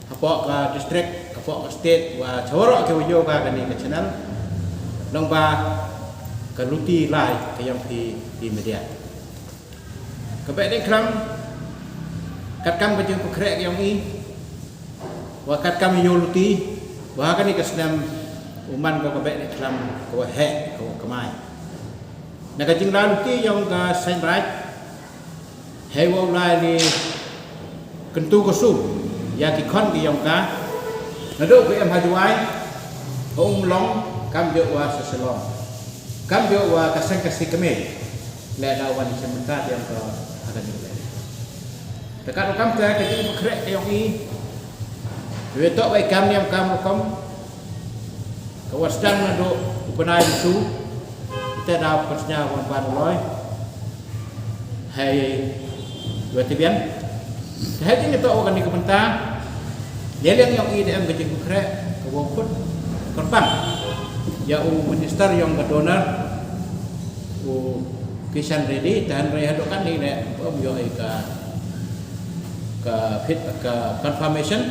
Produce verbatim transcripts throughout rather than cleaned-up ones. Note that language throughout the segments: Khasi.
hapoh ka district, hapoh ka state, wa cha waroh ki wa ïoh ka kani ka channel. Nang ba ka luti lai ka yong phi, phi media. Ka Beh Dei Klam, kat kam ka jingpynkhreh ka yong i, wa kat kam ïoh luti, wa kani ka snem u man ka Beh Dei Klam ka wa heh, ka wa kamai. Na ka jingla luti yong ka Saiñ Raij, hei wa u lai li kyntu ka su ïa ki khon ki yong ka. Naduh ka em ha Jowai, ha Umlong, kam jooh wa sa Shillong, kam jooh wa ka seng ka si kmie. Le da wan i seng ka yong ka ha ka jingpynkhreh. Te kat kam te ka jingpynkhreh ka yong i, we toh wa i kam niam kam rukom. Ka wa sdang naduh u bnai u su, te da u pynsñiaw wa ban loi. Hei wa ti bian. Te hei jingtoh wa kani ka bynta, ne liang yong i da em ka jingpynkhreh ka wa khut kyrpang ïa u minister yong ka DoNER, u Kishan Reddy. Te hynrei haduh kani ne um ïoh i ka, ka fit, ka confirmation.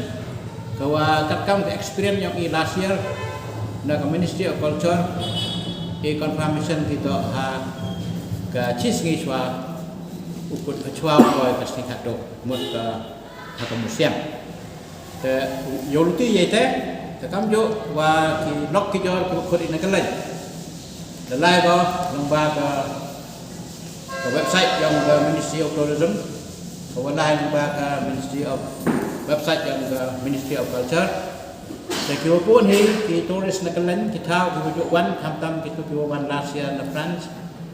Ka wa kat kam ka experience yong i last year na ka Ministry of Culture, i confirmation ki toh ha ka chi sngi chwa u kut, chwa u koi ka sngi khatduh, mut ka ha ka museum. Te ïoh luti ïa i te, te kam jooh wa ki lok ki jor ki khut i na ka leng. Te lai ko nang ba ka, ka website yong ka Ministry of Tourism, ka wa lai nang ba ka Ministry of, website yong ka Ministry of Culture. Te ki wa bun hi ki tourist na ka leng ki thaw ki wa jooh wan, khamtam ki tu ki wa wan last year na France.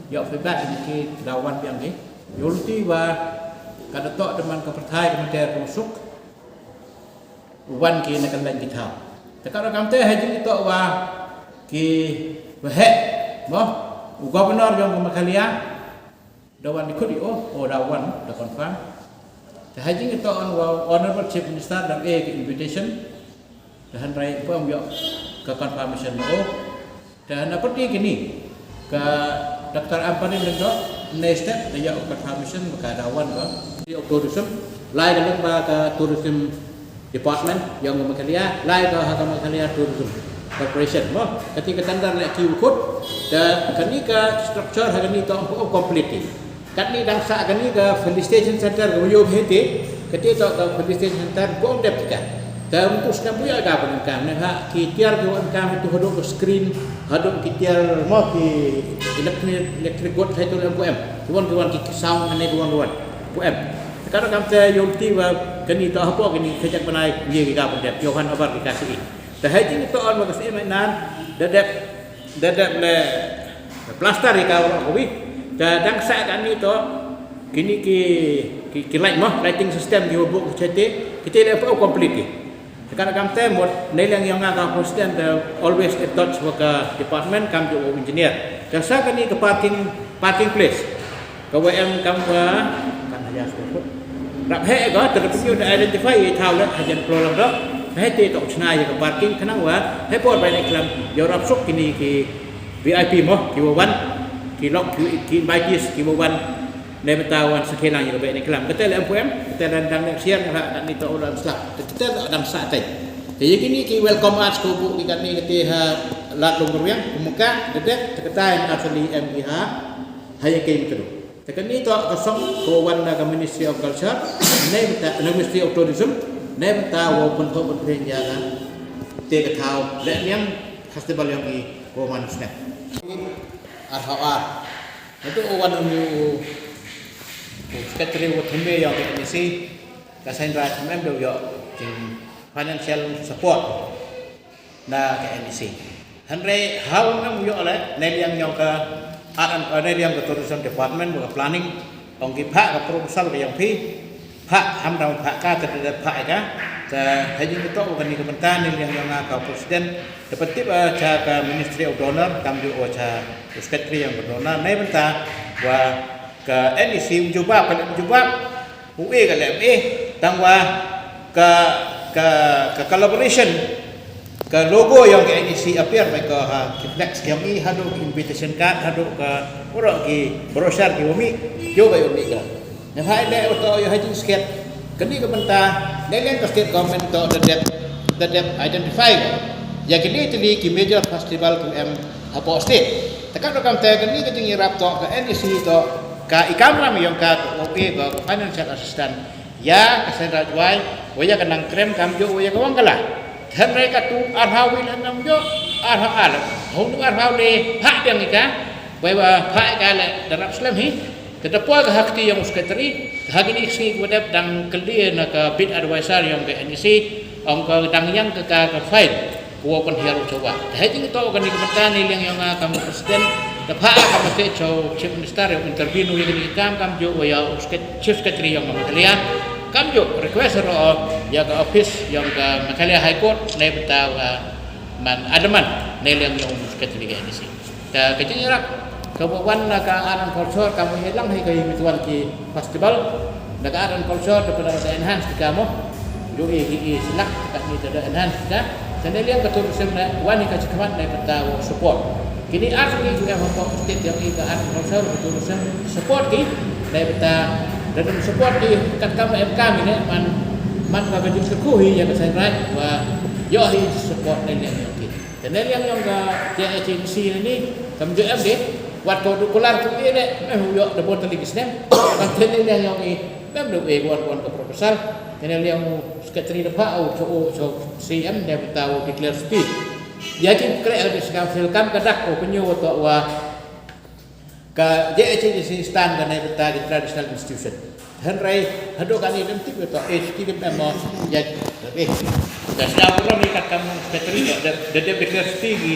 Ïoh feedback ni ki da wan biang hi. Ïoh luti wa ka da toh da man ka pyrthai ka mynta ka suk wan ki na ka leng ki thaw. Te kat kam te hei jingtoh wa ki wa heh, mo, u governor yong ka Meghalaya da wan i khut i o, o da wan da confirm. Te hei jingtoh on wa Honorable Chief Minister da e ki invitation. Te hynrei pom ïoh ka confirmation mo o. Te na pyrti kini ka Doctor Ampareen Lyngdoh, ne step da ïoh confirmation ba ka da wan ka. Ïoh tourism, lai ka leng ba ka tourism department yong ka Meghalaya, lai ka ha ka Meghalaya Tourism Corporation mo. Kati ka tender le ki u khut, te kani ka structure ha kani toh u complete. Katni dang sah kani ka felicitation center ka wa ïoh bha te, kati toh ka felicitation center ko dep kita. Te mynta sngap buya ka pun kam ne ha ki tiar ki wan kam tu haduh ka screen, haduh ki tiar mo ki electric, electric board hai tu lem ko em. Ki wan ki wan ki sound ne ki wan ki wan ko em. Te ka kam te ïoh ti wa kani toh hapoh kani ka jak bnai ye ki ka pun dep ïoh han abar ki ka si. Te hai jingtoh on wa ka si mai nan da dep da dep le plaster ïa ka wa ka wi. Te dang sah kani toh kini ki, ki, ki light mo, lighting system ki wa buk ki chete, ki te le pa complete. Te ka kam te mut ne liang yong nga ka president te always in touch wa ka department kam jooh wa engineer. Te sa kani ka parking, parking place. Ka wa em kam ka, kan hajar square foot. Rap heh ka, te da pynïoh da identify ïa thaw le, hajan plo lang da. Heh te toh chna ïa ka parking khnang wa, heh por bai ne klam, ïoh rap suk kini ki V I P mo, ki wa wan, ki lok, ki, ki invitees, ki wa wan, ne bynta wan sakhi lang ïa ka beh ne klam. Kate le em pu em, kate le dang next year, nga ha, ni toh u dang slap. Kate le dang sa te. Te ïa kini ki welcome arch ko bu ki kani kate ha Lad Lum Ruiang, kumka, kate, te kate em arch li em ki ha, ha ïa ki mutru. Te kani toh ka song ko wan na ka Ministry of Culture, ne bynta, na Ministry of Tourism, ne bynta wa pynthok pynphieng ïa ka. Te ka thaw, le niam festival yong i ko man snem. Ar haw ar. Natu o wan u, u secretary wa thumbe yong ka N E C, ka Saiñ Raij mem do yo jing financial support na ka N E C. Hynrei haw nam yo le, ne liang yong ka, ar an, ne liang ka tourism department, ka planning, ong ki phah ka proposal ka yong phi, phah ham dang phah ka, te te phah ka, te ha jingtoh ka ni ka bynta ne liang yong nga ka president, te pyntip, eh, cha ka Ministry of DoNER, kam ju o cha secretary yong ka DoNER, ne bynta wa ka N E C jubab, ka jubab, U e ka lem e, tang wa ka, ka, ka collaboration, ka logo yong ka N E C appear bai ka ha ki flex ki yong i, haduh ki invitation card, haduh ka, ura ki brochure ki wa mih, yo ka yo mih ka. Nang hai le wa to yo ha jing sket, kani ka bynta, Ïa ka state government to da dep da dep identify ïa kine tylli ki major festival ki em hapoh state. Te katno kam te kane ka jingïarap to ka N E C to ka i kamram ïong ka ka O A ba ka financial assistance ïa ka Seiñ Raij Jwai wa ïa ka Nongkrem kamjooh wa ïa ka Wangkala. Hynrei katu arhaw wi leh namjooh arhaw ar hynnu arhaw le phah biang ïa ka. Wei wa phah ïa ka leh da rap slem hi. Te da poi ka ha kti ïong u secretary ha kine ki sngi kiba dep dang kylli na ka beat advisor ïong ka N E C ong ka dang ïang ka ka ka file. Ka wa pynhiar u chawat te ha jingto kane ka bynta ne liang ïong nga kam president da phah ka message cha u chief minister ïong intervene ïa kane ka kam kamjooh wa ïa u secret- chief secretary ïong ka Meghalaya. Kamjooh request ro ïa ka office ïong ka Meghalaya High Court ne bynta wa man adaman ne liang ïong u secretary ka N E C. Te ka jingïarap kaba wan na ka art and culture kam ïalang hi ka ïa ki tuan ki festival. Na ka art and culture da pynda da enhance ki kam mo. Ju i ki i silak ka ni da enhance ki kam. Te ne liang ka tourism na wan hi ka chikhmat na bynta wa support. Kini art ni ju em hapoh state ïong i ka art and culture ka tourism support ki na bynta da dang support ki kat kam em kam ne man man ka ka jingkyrkhu hi ïa ka Seiñ Raij wa ïoh hi support ne liang ïong ki. Te ne liang ïong ka J H A D C ne ni kam ju em de wat ko du kular ku ïa ne mem ïoh da bot li ki snem. Kam te ne liang ïong i mem du e wan wan ka proposal. Te ne liang u secretary da phah u cho u cho C M ne bynta u declare state. Ïa ki kre ïa ki sngam fil kam ka dak u pynïoh wa to wa ka J H A D C stan ka ne bynta ki traditional institution. Hynrei haduh kane dem tip to eh ki dem mo ïa eh. Ka sngam rom ïa ka kam secretary da da de ka state ki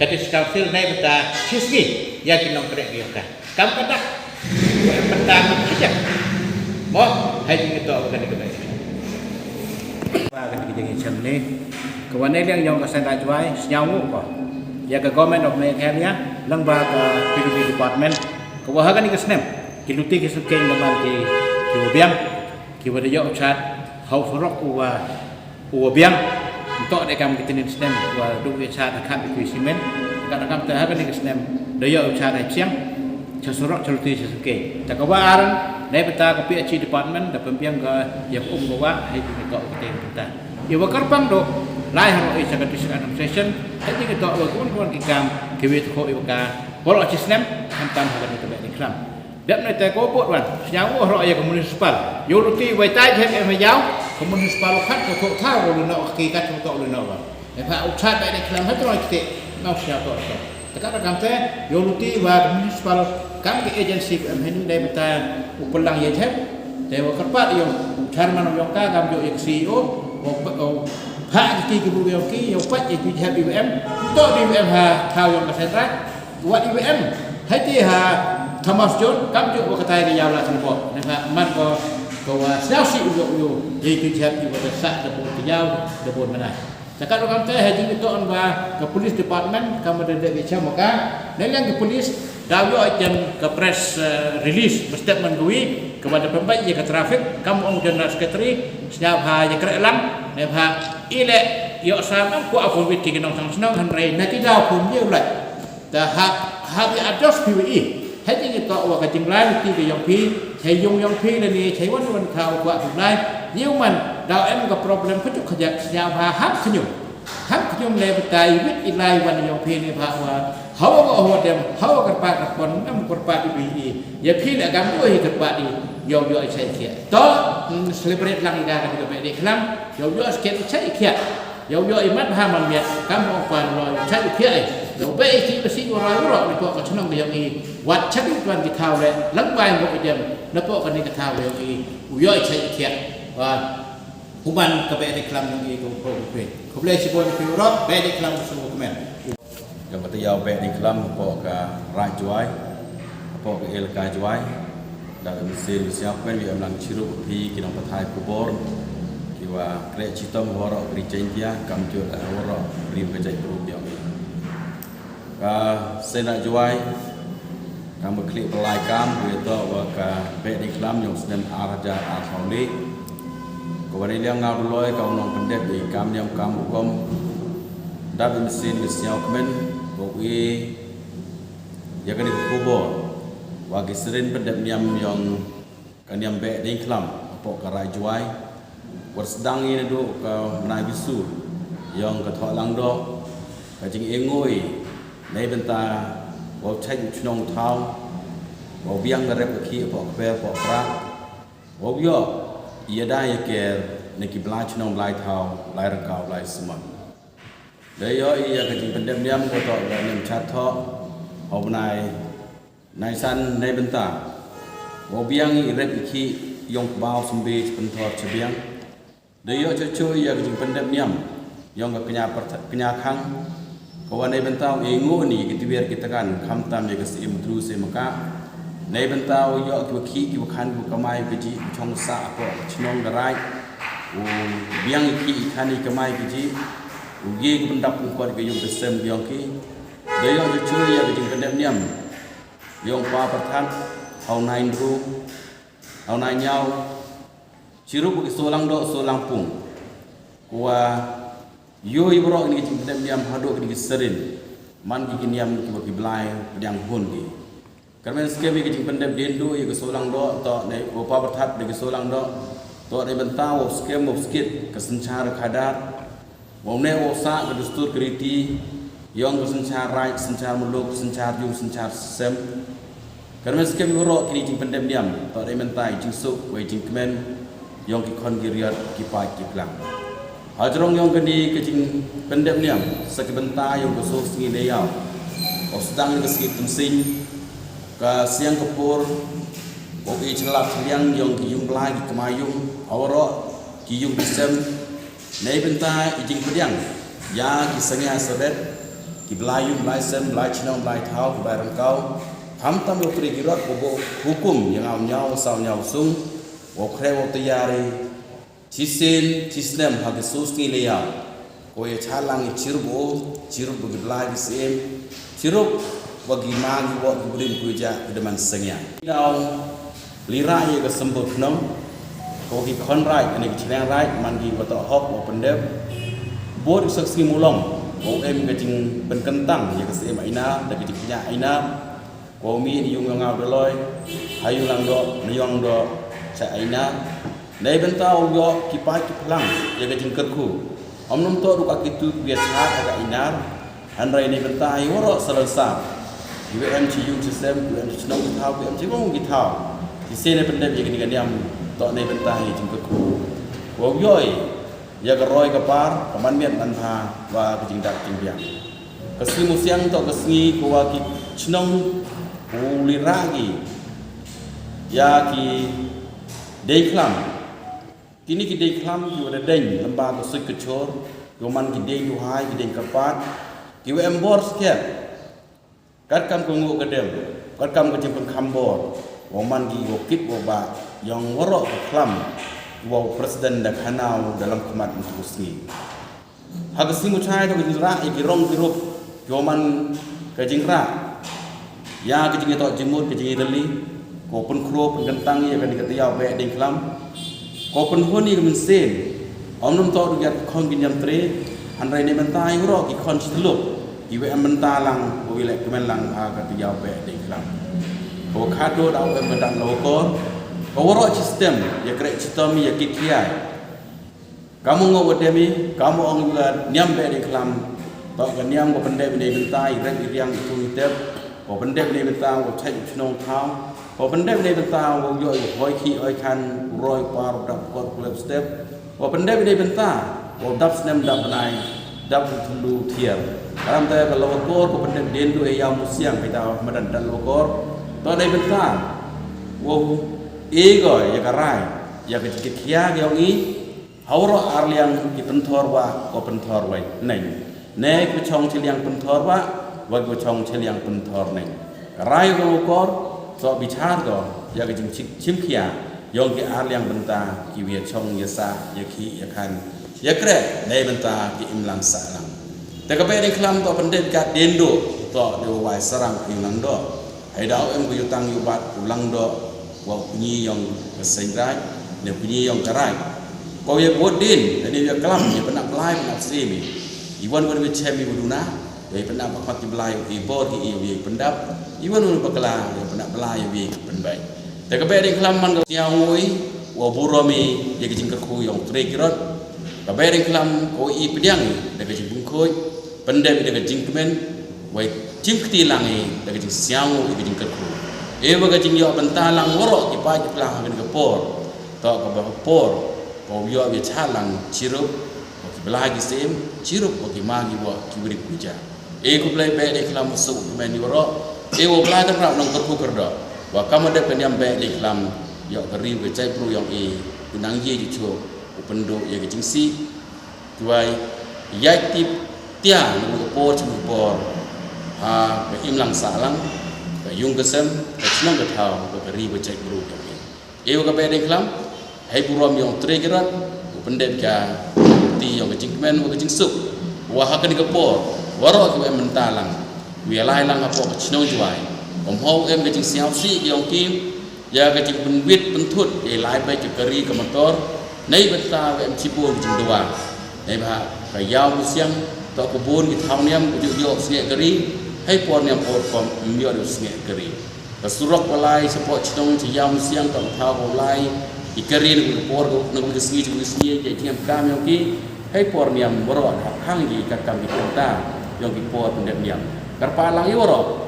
ka district council ne bynta shisngi ïa ki nongkreh ki ka. Kam ka dak bynta ki jek. Mo hai ki to ka ne ka bai. Ba ka ki jeng chen ne ka wa ne liang ïong ka Seiñ Raij Jwai sñiaw ngu ko ïa ka Government of Meghalaya lang ba ka P W D department ka wa ha kane ka snem ki luti ki sukeng da man ki ki wa biang ki wa da ïoh chat hau surok u wa u wa biang. Ntok de kam ki tinin snem wa du ïa chat ha khat ki simen ka da kam te ha kane ka snem da ïoh chat ha chiang cha surok cha luti cha sukeng ta ka wa aran ne bynta ka P H E department da pynbiang ka ïa ka um ka wa ha ki ntok ki tinin bynta. Ïa wa kyrpang do lai ha ro ïa cha ka district administration ha ki ntok wa kun kun ki kam ki wi ko ïa ka boro chi snem. Khamtam ha kane ka beh ni khlam. Dep ne te ko bot wan sñiaw u hro ïa ka municipal ïa u luti wei tai jhem em ha ïaw ka municipal u khat ka thok thaw u lu nok ki kat u tok u lu nok wan. Epha u chat beh ne khlam ha troi kite nau sñiaw tok tok. Te kat kam te ïa u luti wa ka municipal kam ki agency em hen dei bynta u pynlang ïa jhem. Te wa kyrpad ïa u chairman u yong ka kam jok ïa ka C E O u pha ki ki bu yong ki ïa u pat ïa ki jhem I W M. Tok di I W M ha thaw yong ka sentra. Wat I W M hai ti ha Thomas Jones kam ju wa katai ka yaw la sngewbok ne ka man ko ko wa sñiaw si u yu yu dei tu jap i wa da sa da bun ka yaw da bun menai. Sa ka kam te ha jingitoh ba ka police department kam da da ka cham ka ne liang ka police daw yu jan ka press release ba statement ka wi ka ba da pembai ïa ka traffic kam ong general secretary sñiaw ha ïa kre lang ne ba ile ïa sa kam ko a ko wit ki nong sang snong han rei na ki daw kum ïa u lai. Te hap hap ïa ados phi wa i ha jingitoh wa ka jinglai luti ka yong phi. Chai yung yong phi lane chai wan wan ka u kwah phi lai. Ïa u man daw em ka problem ka juk ka jak sñiaw ha ham khñium ham khñium le bynta i wit i lai wan yong phi ne bha wa hawa wa hawa dem hawa kyrpad kyrpon nam kyrpad i bi i ïa phi le gam doi kyrpad i yong yo i chai khia to celebrate lang i ka ka ka be de khlam yong yo sket i chai khia. Yow yoh i mat ha man miat kam ong pan roi chak i phiah i yow be i ki ba si u roi u roi ni pok ka chnong ka yong i wat chak i tuan ki thaw le lang bai ngok i dem na pok ka ni ka thaw le yong i u yoh i chak i phiah. Wa u man ka be de klam yong i ko ko pe ko ble si bon ki u roi be de klam su ko men. Ka ba te yow be de klam pok ka Raij Jwai pok ka Elaka Jwai. Da ka mynsiem mynsiem kmen wi em lang chirup phi ki nongpathai khubor ki wa kreh chitom waroh ka ri Jaintia kam jur da waroh rim ka jaitbru biang. Ka Sena Jwai kam ka khlieh pynlai kam wi to wa ka Beh Deiñkhlam yong snem ar hajar ar saw le. Ka wa dei liang nga u loi ka u nongpyndep i kam niam kam hukum. Da ka mynsiem mynsiem kmen ko wi ïa kane ka khubor wa ki seren pyndep niam yong ka niam Beh Deiñkhlam hapoh ka Raij Jwai. War sdang ïa naduh ka bnai bisu ïong ka thoh langdoh, ka jingïainguh na bynta wow chait u chnong thaw, wow biang ka rep ka khih, poh kper poh pra, wow ïoh ïada ïa ker na ki blai chnong blai thaw, blai ryngkaw blai sumon. Da ïoh ïa ka jingpyndep niam ka toh ka niam chat thoh ha u bnai naisan na bynta wow biang i rep i khih ïong kbaw symbe cha pynthor cha biang. Da ïoh chuh chuh ïa ka jingpyndep niam ïong ka kñia pyrtha-, kñia khang, ka wan na bynta wow ïainguh ïa ki twiar ki tkan, khamtam ïa ka Syiem Bru Syiem Maka. Na bynta wow ïoh kiwa khih kiwa khan kiwa kamai ka jih, u chong sah hapoh ka chnong ka raij, u biang i khih i khan i kamai ka jih, u ye ka pyndap pynkot ka ïung ka sem ka ïong ki. Da ïoh chuh chuh ïa ka jingpyndep niam ïong pa pyrthat ha u nai Nru, ha u nai Ñiaw, chirup ki soo langdoh soo langpung, kawa ïoh ïa baroh kine ki jingpyndep niam haduh kine ki sarin, man ki ki niam kiwa ki blai pdiang hun ki. Kyrmen skhem ïa ka jingpyndep dienduh ïa ka soo langdoh toh ne wow pa pyrthat da ka soo langdoh, toh na bynta wow skhem wow skit ka synshar khadar, wow neh wow sah ka dustur ka riti ïong ka synshar raij, synshar muluk, synshar jong, synshar sem. Kyrmen skhem ïa baroh kine ki jingpyndep niam toh na bynta i jingsuk wei jingkmen ïong ki khon ki riat, ki paid ki phlang. Hajrong ïong kane ka jingpyndep niam sa ka bynta ïong ka soo sngi Naiïaw, u sdang ïa ka sngi Pynsiñ, ka siang ka por, wow i chlap chliang ïong ki ïung blai ki kmai ïung, ha waroh ki ïung ki sem, na bynta i jingpdiang ïa ki sangeh sadet, ki blai ïung blai sem, blai chnong blai thaw, ki blai ryngkaw, khamtam ïa u trai ki rot, wow buh hukum ïa nga u ñiaw saw ñiaw sung, wow khreh wow taiari chisien chisnem ha ki soo sngi Naiïaw, ko ïa chalang ïa chirup, o chirup wa ki blai ki syiem, chirup wa ki ma ki woh ki brim ku ja ki daman sangeh. Naiïaw lira ïa ka symboh khnong, ko ki khon raij ne ki chriang raij man ki wa toh hok wa pyndep. Bor ki sak sngi mulong, ko em ka jingpynkyntang ïa ka syiem Ainar da ka jingkñia Ainar. Ko mih na ïung ïong ngaw Daloi, ha ïung langdoh, na ïung doh cha Ainar. Na bynta u ïoh ki paid ki phlang ïa ka jingkyrkhu. Ym num toh ruh ka kitu ki ïa cha ka Ainar. Hynrei na bynta ïa waroh salonsar, ki wa em chi ïung chi sem, ki wa em chi chnong chi thaw, ki wa em chi wang ki thaw, ki sien na pyndep ïa kane ka niam toh na bynta ïa jingkyrkhu. Ko ïoh ïa ka roi ka par, ka man miat man bha, wa ka jingdap jingbiang. Ka sngi Musiang toh ka sngi ko wa ki chnong u lira ki ïa ki dei khlam. Kini ki dei khlam ki wa da dei lamba ka suit ka chor, ki wa man ki dei duhai, ki dei kyrpad, ki wa em bor skhem. Katkam ka nguh ka dem, katkam ka jingpynkham bor, wa man ki wa kit wa bah ïong waroh ka khlam, wa u president da khana u da lam khmat u sngi. Ha ka sngi Muchai toh ka jingrah ïa ki rong ki rup, ki wa man ka jingrah ïa ka jingïatoh jingmut, ka jingïatylli, ko pynkhro pynkyntang ïa kane ka tayau beh ding khlam. Ko pynhun ïa ka mynsiem, ym num toh ruh ïa ka khon ki niam tre, hynrei na bynta ïa waroh ki khon chi tyllup, ki wa em bynta lang, ko ïa leh kmen lang ha ka tayau beh ding khlam. Ko khadduh da u em ka dang la wa kor, ko waroh chi stem, ïa kreh chitom, ïa kit ki ai. Kam u ngop wa dem i, kam u ong ïa ka niam beh ding khlam. Toh ka niam ko pyndep na bynta i rep i riang i thung i tep. Ko pyndep na bynta ko chait u chnong thaw. Ko pyndep na bynta ko ïoh i hoi khih hoi khan, u roi u par, u dap kot, u lep step. Ko pyndep na bynta ko dap snem dap bnai, dap thyllu thiar. Kalam te ka la wa kor ko pyndep dienduh ïa u Musiang, ka ïa madan dang la wa kor. Toh na bynta wow i ko ïa ka rai, ïa ka jingkit khia ka ïong i. Ha waroh arliang ki pynthor wah, ko pynthor wei neng. Ne ki wa chong chiliang pynthor wah, wa ki wa chong chiliang pynthor neng. Ka rai ko wa kor, toh bichar ko ïa ka jingchim, chim khia ïong ki arliang bynta, ki wa ïa chong ïa sah, ïa khih ïa khan, ïa kreh na bynta ki imlang sahlang. Te ka beh ding khlam toh pyndep ka dienduh, toh dei wa wai sarang ki langdoh. Ai da u em ko ïutang ïubat u langdoh wa u kñi ïong ka seng raij, ne u kñi ïong ka raij. Ko ïa bud din, ne ïa klam, ïa pynap blai, pynap simi. I wan ko ïa chem i wa duna, ïa pynap ba khmat ki blai, i bor ki i ïa pyndap, i wan ko bakla, ïa pynap blai, ïa pynbeit. Te ka beh ding khlam man ka ïa ngui, Wa burom i ïa ka jingkyrkhu yong Tre Kirot. Ka Behdeiñkhlam ka wa i pdiang i da ka jingpynkhuid, pyndep i da ka jingkmen, wa i jingkti lang i da ka jingsngew i ka jingkyrkhu. E wa ka jingïoh bynta lang waroh ki paid ki plang ha kane ka por. To ka ba por ka wa ïoh ïa cha lang chirup wa ki bla ki sem, chirup wa ki ma ki wa ki wri ki ja. E khublei Behdeiñkhlam suk kmen ïa waroh. E wa Blei Trai nongkyrkhu kyrdoh. Wa kam dep ka niam Behdeiñkhlam ïoh ka ri wa ka jaitbru yong i, u nang ïa ju chuh u pynduh ïa ka jingsih. Tuwai ïa tip tia na ka por chung ka por ha ka imlang sahlang, ka yung ka sem, ka chnong ka thaw, ka ri wa ka jaitbru yong i. E wa ka Behdeiñkhlam, hei burom yong Tre Kirot, u pyndep ka ti yong ka jingkmen wa ka jingsuk. Wa ha kane ka por waroh ki wa em bynta lang, wi lai lang hapoh ka chnong Jwai. Ym hau em ka jingsngewsih yong ki ïa ka jingpynwit pynthut ïa lai beit ka kari ka motor. Nei bynta wa em chibun ka jingdawa. Nei ba ka ïaw musiang to ka bun ki thaw niam ka ju ïoh sngeh kari. Hei por niam por kom ym ïoh sngeh kari. Ka surok wa lai shapoh chnong cha ïaw musiang to ka thaw wa lai i kari na ka por na ka sngi cha ka sngi ïa jingem kam yong ki. Hei por niam waroh ha khang i ka kam ki kynta yong ki por pyndep niam. Kyrpad lang i waroh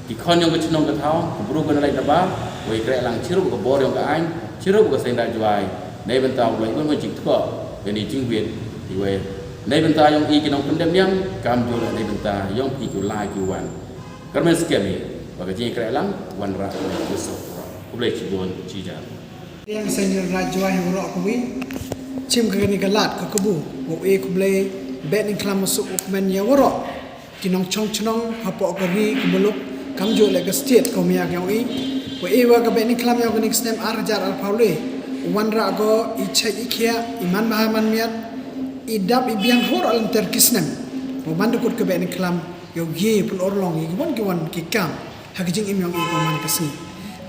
ki khon yong ka chnong ka thaw, ki bru ka na leit na ba, wa i kreh lang chirup ka bor yong ka aiñ, chirup ka seng da Jwai. Nei bynta u Blei wan wan jingtkoh, wan i jingwit, i wei. Nei bynta yong i ki nongpyndep niam, kam jul nei bynta yong i ki u lai ki wan. Kyrmen skhem i wa ka jingkreh lang wanrah wa ki suk. Khublei chibun chijan. Ïa ka seng Raij Jwai waroh kawi. Chim ka kani ka lad ka kabu. Wa e khublei Behdeiñkhlam suk u kmen ïa waroh ki nongchong chnong hapoh ka ri ka muluk, kam ju leh ka state ka miak yong i. Wa e wa ka Behdeiñkhlam yong kani ka snem ar hajar arphew le, wanrah ko i chait i khiah, i man bha man miat, i dap i biang hor al enter ki snem. Wa man da kut ka Behdeiñkhlam ïoh ye pynurlong ïa ki wan ki wan ki kam ha ka jingim yong i ka man ka sngi.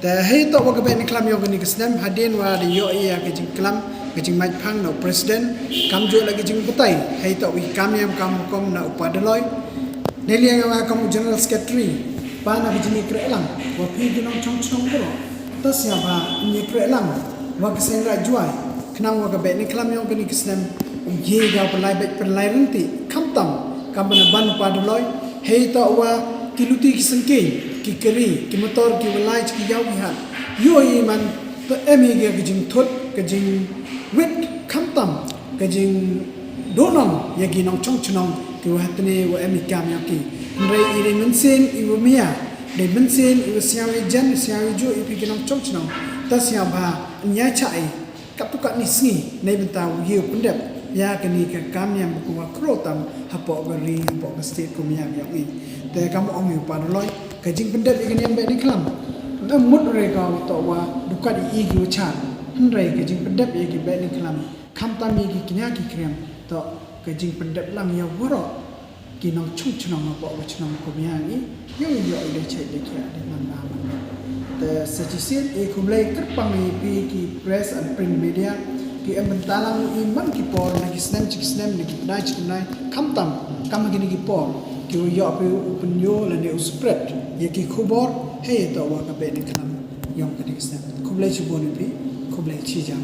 Te hei to wa ka Behdeiñkhlam yong kani ka snem hadien wa da ïoh ïa ka jingklam ka jingmait phang na u president, kam ju la ka jingbatai, hei to wi kam yam kam kom na u Pa Daloi. Ne liang wa kam u general secretary, pa na ka jingïakreh lang wa phi ki nongchong chnong bro. Ta sia ba ïakreh lang wa ka seng Raij Jwai. Khnang wa ka Behdeiñkhlam yong kani ka snem u ye ga pynlai beit pynlai rynti, khamtam kam ban ban Pa Daloi. Hei to wa ki luti ki sengkei, ki kari, ki motor, ki walai, ki ïaw ki hat. Ïoh i man to em i ga ka jingthut, ka jingwit, khamtam ka jingdonong ïa ki nongchong chnong ki wa hatne wa em i kam ïa ki. Hynrei i dei mynsiem i wa mia, dei mynsiem i wa sngewsih jan, sngewsih ju i phi ki nongchong chnong. Ta sngewbha ïa cha i. Katto katne sngi, nei bynta u ye u pyndep ïa kani ka kam ïa ba ka wa kro tam hapoh ka ri, hapoh ka state ka miak ïa ngi. Te kam ong ïa u Pa Daloi, ka jingpyndep ïa kani ïa Behdeiñkhlam. Nga mut re ka wa to wa dukat i ki wa chan. Hynrei ka jingpyndep ïa ki Behdeiñkhlam, khamtam ïa ki kñia ki kriam, to ka jingpyndep lang ïa waroh ki nongchong chnong hapoh ka chnong ka miak i, ïoh ïoh i dei chait dei khiah dei man ba man ba. Te sa shisien i khublei kyrpang i phi ki press and print media, ki em bynta lang i man ki por na ki snem chi ki snem na ki pdai chi ki pdai, khamtam kam ha kini ki por ki wa ïoh phi u pynïoh lane u spread ïa ki khubor hei to wa ka Behdeiñkhlam yong kani ki snem. Khublei chibun i phi, khublei chijang.